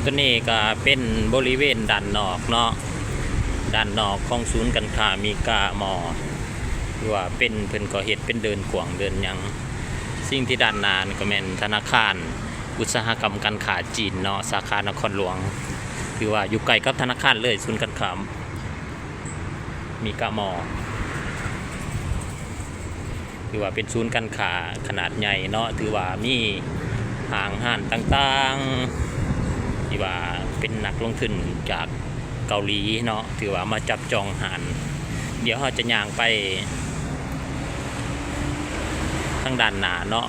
ຕົວນີ້ກໍເປັນບໍລິເວນດ້ານນອກເນາະ, ດ້ານນອກຂອງສູນການຄ້າມີກາມໍ ຫຼືວ່າເປັນ ເພິ່ນກໍເຮັດເປັນເດີ່ນກວ້າງເດີ່ນຫຍັງ. ສິ່ງທີ່ດ້ານໜ້ານີ້ກໍແມ່ນທະນາຄານອຸດສາຫະກຳການຄ້າຈີນເນາະ ສາຂານະຄອນຫຼວງ, ຖືວ່າຢູ່ໃກ້ກັບທະນາຄານເລີຍ ສູນການຄ້າມີກາມໍ. ຖືວ່າເປັນສູນການຄ້າຂະໜາດໃຫຍ່ເນາະ, ຖືວ່າມີຫ້າງຮ້ານຕ່າງໆ ທີ່ວ່າເປັນນັກລົງທຶນຈາກເກົາຫຼີເນາະ, ຖືວ່າມາຈັບຈອງຮ້ານ. ດຽວເຮົາຈະຍ່າງໄປທາງດ້ານໜ້າເນາະ.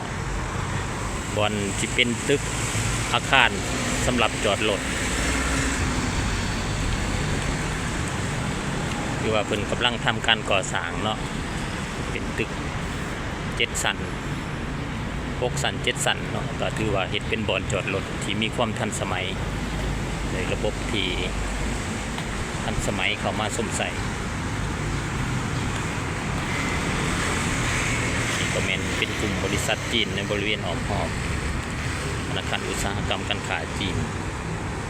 ບ່ອນທີ່ເປັນຕຶກອາຄານສຳລັບຈອດລົດ ຄືວ່າເພິ່ນກຳລັງທຳການກໍ່ສ້າງເນາະ, ເປັນຕຶກເຈັດຊັ້ນ ຫົກຊັ້ນ ເຈັດຊັ້ນເນາະ, ກໍຖືວ່າເຮັດເປັນບ່ອນຈອດລົດທີ່ມີຄວາມທັນສະໄໝ ໂດຍລະບົບທີ່ ທັນສະໄໝເຂົ້າມາຊົມໃຊ້. ນີ້ກໍແມ່ນເປັນກຸ່ມບໍລິສັດຈີນໃນບໍລິເວນອ້ອມຮອບ ທະນາຄານອຸດສາຫະກຳການຄ້າຈີນ.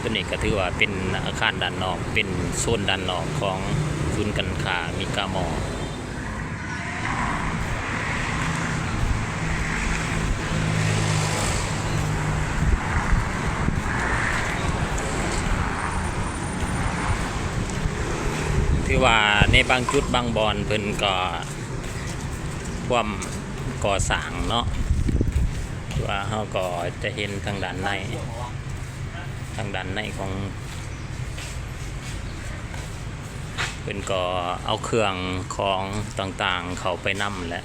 ຕົວນີ້ກໍຖືວ່າເປັນອາຄານດ້ານນອກ, ເປັນໂຊນດ້ານນອກຂອງສູນການຄ້າມີກາມໍ. ຖືວ່າໃນບາງຈຸດບາງບ່ອນເພິ່ນກໍພວມກໍ່ສ້າງເນາະ, ຖືວ່າເຮົາກໍຈະເຫັນທາງດ້ານໃນ, ທາງດ້ານໃນຂອງ ເພິ່ນກໍເອົາເຄື່ອງຂອງຕ່າງໆເຂົ້າໄປນຳແຫຼະ.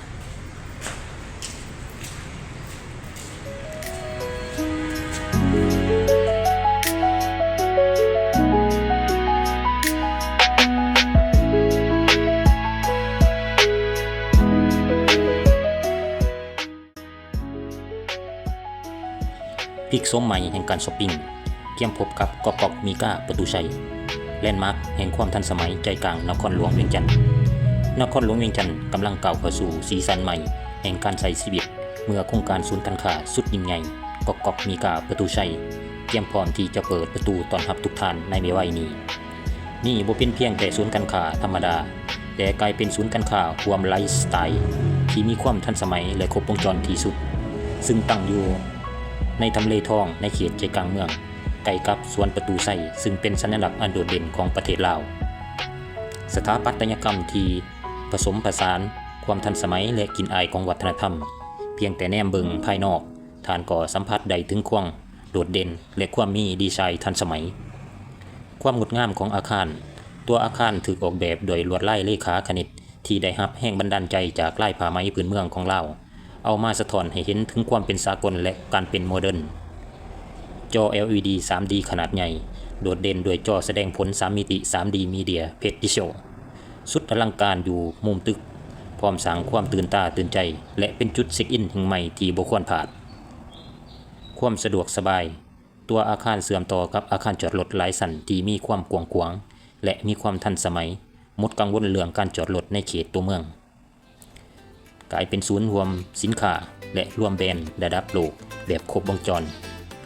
ພິກໂສມໃໝ່ແຫ່ງການຊັອບປິງ, ກຽມພົບກັບກອກກອກມີກາປະຕູໄຊ, ແລນມາກແຫ່ງຄວາມທັນສະໄໝໃຈກາງນະຄອນຫຼວງວຽງຈັນ. ນະຄອນຫຼວງວຽງຈັນກຳລັງກ້າວເຂົ້າສູ່ສີສັນໃໝ່ແຫ່ງການໃຊ້ຊີວິດ ເມື່ອໂຄງການສູນການຄ້າສຸດຍິ່ງໃຫຍ່ ກອກກອກມີກາປະຕູໄຊ ກຽມພ້ອມທີ່ຈະເປີດປະຕູຕ້ອນຮັບທຸກທ່ານໃນໄວໆນີ້. ນີ້ບໍ່ເປັນພຽງແຕ່ສູນການຄ້າທຳມະດາ, ແຕ່ກາຍເປັນສູນການຄ້າຮ່ວມໄລຟ໌ສະໄຕລ໌ທີ່ມີຄວາມທັນສະໄໝ ແລະ ຄົບວົງຈອນທີ່ສຸດ, ຊຶ່ງຕັ້ງຢູ່ໃນທຳເລທອງໃນເຂດໃຈກາງເມືອງ, ໃກ້ກັບສວນປະຕູໄຊ, ຊຶ່ງເປັນສັນຍະລັກອັນໂດດເດັ່ນຂອງປະເທດລາວ. ສະຖາປັດຕະຍະກຳທີ່ປະສົມປະສານຄວາມທັນສະໄໝ ແລະ ກິ່ນອາຍຂອງວັດທະນະທຳ, ພຽງແຕ່ແນມເບິ່ງພາຍນອກ, ທ່ານກໍສຳຜັດໄດ້ເຖິງຄວາມໂດດເດັ່ນ ແລະ ຄວາມມີດີໄຊທັນສະໄໝ. ຄວາມງົດງາມຂອງອາຄານ. ຕົວອາຄານຖືກອອກແບບດ້ວຍລວດລາຍເລຂາຄະນິດທີ່ໄດ້ຮັບແຮງບັນດານໃຈຈາກລາຍຜ້າໄໝພື້ນເມືອງຂອງລາວ, ເອົາມາສະທ້ອນໃຫ້ເຫັນເຖິງຄວາມເປັນສາກົນ ແລະ ການເປັນໂມເດີນ. ຈໍແອລອີດີສາມດີຂະໜາດໃຫຍ່ ໂດດເດັ່ນດ້ວຍຈໍສະແດງຜົນສາມມິຕິ ສາມດີ Media Page Show ສຸດອະລັງການຢູ່ມຸມຕຶກ, ພ້ອມສ້າງຄວາມຕື່ນຕາຕື່ນໃຈ ແລະ ເປັນຈຸດເຊັກອິນແຫ່ງໃໝ່ທີ່ບໍ່ຄວນພາດ. ຄວາມສະດວກສະບາຍ. ຕົວອາຄານເຊື່ອມຕໍ່ກັບອາຄານຈອດລົດຫຼາຍຊັ້ນທີ່ມີຄວາມກວ້າງຂວາງ ແລະ ມີຄວາມທັນສະໄໝ, ໝົດກັງວົນເລື່ອງການຈອດລົດໃນເຂດຕົວເມືອງ. ກາຍເປັນສູນລວມສິນຄ້າ ແລະ ລວມແບຣນລະດັບໂລກແບບຄົບວົງຈອນ.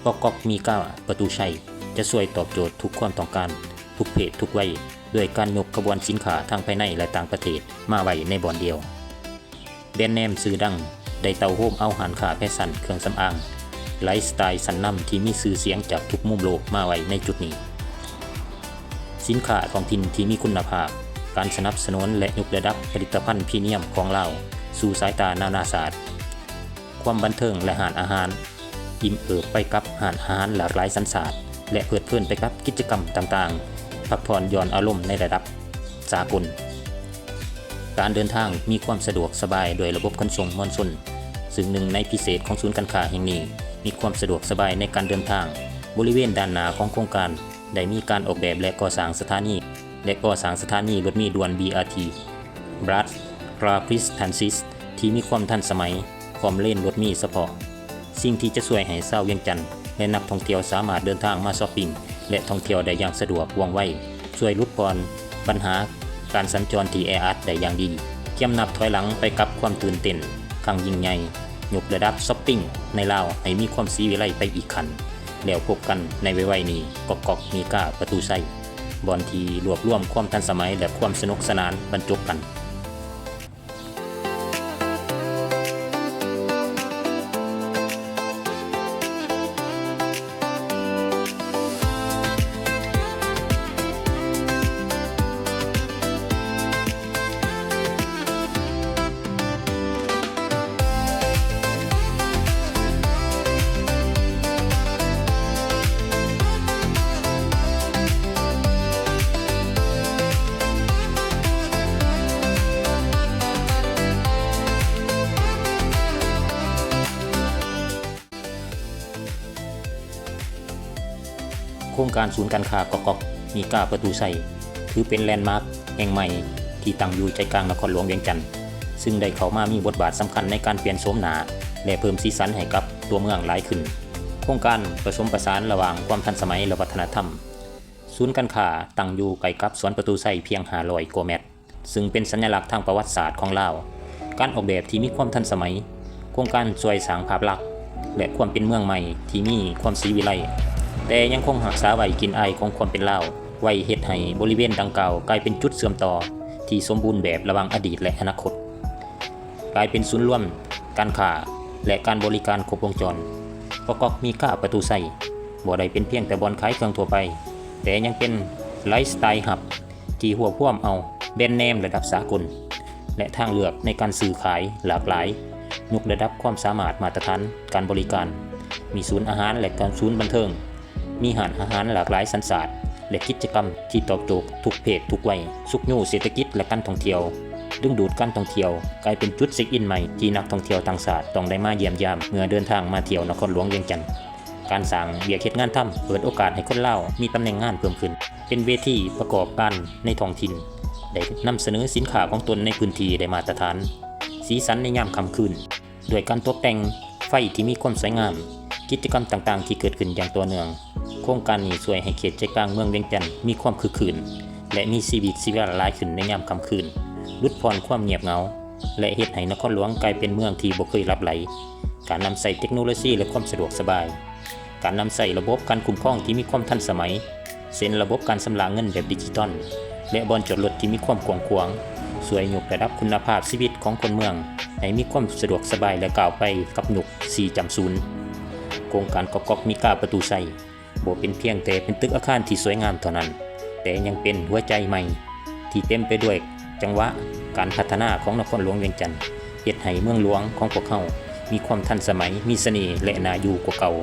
ກອກກອກມີກາປະຕູໄຊ ຈະຊ່ວຍຕອບໂຈດທຸກຄວາມຕ້ອງການ, ທຸກເພດ, ທຸກໄວ, ດ້ວຍການຍົກຂະບວນສິນຄ້າທັງພາຍໃນ ແລະ ຕ່າງປະເທດມາໄວ້ໃນບ່ອນດຽວ. ແບຣນເນມຊື່ດັງໄດ້ເຕົ້າໂຮມເອົາຮ້ານຄ້າແຟຊັນ, ເຄື່ອງສຳອາງ, ໄລຟ໌ສະໄຕລ໌ຊັ້ນນຳທີ່ມີຊື່ສຽງຈາກທຸກມຸມໂລກມາໄວ້ໃນຈຸດນີ້. ສິນຄ້າທ້ອງຖິ່ນທີ່ມີຄຸນນະພາບ, ການສະໜັບສະໜູນ ແລະ ຍົກລະດັບຜະລິດຕະພັນພຣີມຽມຂອງລາວສູ່ສາຍຕານານາຊາດ. ຄວາມບັນເທີງ ແລະ ຮ້ານອາຫານ, ອີ່ມເອີບໄປກັບຮ້ານອາຫານຫຼາກຫຼາຍສັນຊາດ ແລະ ເພີດເພີນໄປກັບກິດຈະກຳຕ່າງໆ, ພັກຜ່ອນຢ່ອນອາລົມໃນລະດັບສາກົນ. ການເດີນທາງມີຄວາມສະດວກສະບາຍດ້ວຍລະບົບຂົນສົ່ງມວນຊົນ, ຊຶ່ງໜຶ່ງໃນພິເສດຂອງສູນການຄ້າແຫ່ງນີ້ ມີຄວາມສະດວກສະບາຍໃນການເດີນທາງ. ບໍລິເວນດ້ານໜ້າຂອງໂຄງການໄດ້ມີການອອກແບບ ແລະ ກໍ່ສ້າງສະຖານີ ແລະ ກໍ່ສ້າງສະຖານີລົດເມດ່ວນ ບີອາທີ Blood Rapid Transit ທີ່ມີຄວາມທັນສະໄໝ, ພ້ອມເລນລົດເມສະເພາະ, ສິ່ງທີ່ຈະຊ່ວຍໃຫ້ຊາວວຽງຈັນ ແລະ ນັກທ່ອງທ່ຽວສາມາດເດີນທາງມາຊັອບປິງ ແລະ ທ່ອງທ່ຽວໄດ້ຢ່າງສະດວກວ່ອງໄວ, ຊ່ວຍຫຼຸດຜ່ອນບັນຫາການສັນຈອນທີ່ແອອັດໄດ້ຢ່າງດີ. ກຽມນັບຖອຍຫຼັງໄປກັບຄວາມຕື່ນເຕັ້ນຄັ້ງຍິ່ງໃຫຍ່, ຍົກລະດັບຊັອບປິງໃນລາວໃຫ້ມີຄວາມສີວິໄລໄປອີກຂັ້ນ. ແລ້ວພົບກັນໃນໄວໆນີ້ ກອກກອກມີກ້າປະຕູໄຊ, ບ່ອນທີ່ລວບລວມຄວາມທັນສະໄໝ ແລະ ຄວາມສະໜຸກສະໜານບັນຈົບກັນ. ໂຄງການສູນການຄ້າກອກກອກມີກ້າປະຕູໄຊ ຖືເປັນແລນມາກແຫ່ງໃໝ່ທີ່ຕັ້ງຢູ່ໃຈກາງນະຄອນຫຼວງວຽງຈັນ, ຊຶ່ງໄດ້ເຂົ້າມາມີບົດບາດສຳຄັນໃນການປ່ຽນໂສມໜ້າ ແລະ ເພີ່ມສີສັນໃຫ້ກັບຕົວເມືອງຫຼາຍຂຶ້ນ. ໂຄງການປະສົມປະສານລະຫວ່າງຄວາມທັນສະໄໝ ແລະ ວັດທະນະທຳ. ສູນການຄ້າຕັ້ງຢູ່ໃກ້ກັບສວນປະຕູໄຊພຽງຫ້າຮ້ອຍກວ່າແມັດ, ຊຶ່ງເປັນສັນຍະລັກທາງປະຫວັດສາດຂອງລາວ. ການອອກແບບທີ່ມີຄວາມທັນສະໄໝ, ໂຄງການຊ່ວຍສ້າງພາບລັກ ແລະ ຄວາມເປັນເມືອງໃໝ່ທີ່ມີຄວາມສີວິໄລ, ແຕ່ຍັງຄົງຮັກສາໄວ້ກິ່ນອາຍຂອງຄວາມເປັນລາວໄວ້, ເຮັດໃຫ້ບໍລິເວນດັ່ງກ່າວກາຍເປັນຈຸດເຊື່ອມຕໍ່ທີ່ສົມບູນແບບລະຫວ່າງອະດີດ ແລະ ອະນາຄົດ. ກາຍເປັນສູນລວມການຄ້າ ແລະ ການບໍລິການຄົບວົງຈອນ. ກອກກອກມີກ້າປະຕູໄຊ ບໍ່ໄດ້ເປັນພຽງແຕ່ບ່ອນຂາຍເຄື່ອງທົ່ວໄປ, ແຕ່ຍັງເປັນໄລຟ໌ສະໄຕລ໌ຮັບ ທີ່ຮວບຮວມເອົາແບຣນເນມລະດັບສາກົນ ແລະ ທາງເລືອກໃນການຊື້ຂາຍຫຼາກຫຼາຍ, ຍົກລະດັບຄວາມສາມາດມາດຕະຖານການບໍລິການ, ມີສູນອາຫານ ແລະ ການສູນບັນເທີງ, ມີຮ້ານອາຫານຫຼາກຫຼາຍສັນຊາດ ແລະ ກິດຈະກຳທີ່ຕອບໂຈດທຸກເພດທຸກໄວ, ຊຸກຍູ້ເສດຖະກິດ ແລະ ການທ່ອງທ່ຽວ, ດຶງດູດການທ່ອງທ່ຽວ, ກາຍເປັນຈຸດເຊັກອິນໃໝ່ທີ່ນັກທ່ອງທ່ຽວຕ່າງຊາດຕ້ອງໄດ້ມາຢ້ຽມຢາມເມື່ອເດີນທາງມາທ່ຽວນະຄອນຫຼວງວຽງຈັນ. ການສ້າງວຽກເຮັດງານທຳ ເປີດໂອກາດໃຫ້ຄົນລາວມີຕຳແໜ່ງງານເພີ່ມຂຶ້ນ, ເປັນເວທີປະກອບການໃນທ້ອງຖິ່ນ, ໄດ້ນຳສະເໜີສິນຄ້າຂອງຕົນໃນພື້ນທີ່ໄດ້ມາດຕະຖານ, ສີສັນໃນຍາມຄ່ຳຄືນ ດ້ວຍການຕົກແຕ່ງໄຟທີ່ມີຄວາມສວຍງາມ, ກິດຈະກຳຕ່າງໆທີ່ເກີດຂຶ້ນຢ່າງຕໍ່ເນື່ອງ. ໂຄງການນີ້ຊ່ວຍໃຫ້ເຂດໃຈກາງເມືອງວຽງຈັນມີຄວາມຄຶກຄື້ນ ແລະ ມີຊີວິດຊີວາຫຼາຍຂຶ້ນໃນຍາມຄ່ຳຄືນ, ຫຼຸດຜ່ອນຄວາມງຽບເຫງົາ ແລະ ເຮັດໃຫ້ນະຄອນຫຼວງກາຍເປັນເມືອງທີ່ບໍ່ເຄີຍຫຼັບໄຫຼ. ການນຳໃຊ້ເຕັກໂນໂລຊີ ແລະ ຄວາມສະດວກສະບາຍ, ການນຳໃຊ້ລະບົບການຄຸ້ມຄອງທີ່ມີຄວາມທັນສະໄໝ, ເຊັ່ນ ລະບົບການຊຳລະເງິນແບບດິຈິຕອນ ແລະ ບ່ອນຈອດລົດທີ່ມີຄວາມກວ້າງຂວາງ, ຊ່ວຍຍົກລະດັບຄຸນນະພາບຊີວິດຂອງຄົນເມືອງໃຫ້ມີຄວາມສະດວກສະບາຍ ແລະ ກ້າວໄປກັບຍຸກສີ່ຈ້ຳສູນ. ໂຄງການກອກກອກມີກ້າປະຕູໄຊ ບໍ່ເປັນພຽງແຕ່ເປັນຕຶກອາຄານທີ່ສວຍງາມເທົ່ານັ້ນ, ແຕ່ຍັງເປັນຫົວໃຈໃໝ່ທີ່ເຕັມໄປດ້ວຍຈັງຫວະການພັດທະນາຂອງນະຄອນຫຼວງວຽງຈັນ, ເຮັດໃຫ້ເມືອງຫຼວງຂອງພວກເຮົາມີຄວາມທັນສະໄໝ, ມີສະເໜ່ ແລະ ໜ້າຢູ່ກວ່າເກົ່າ.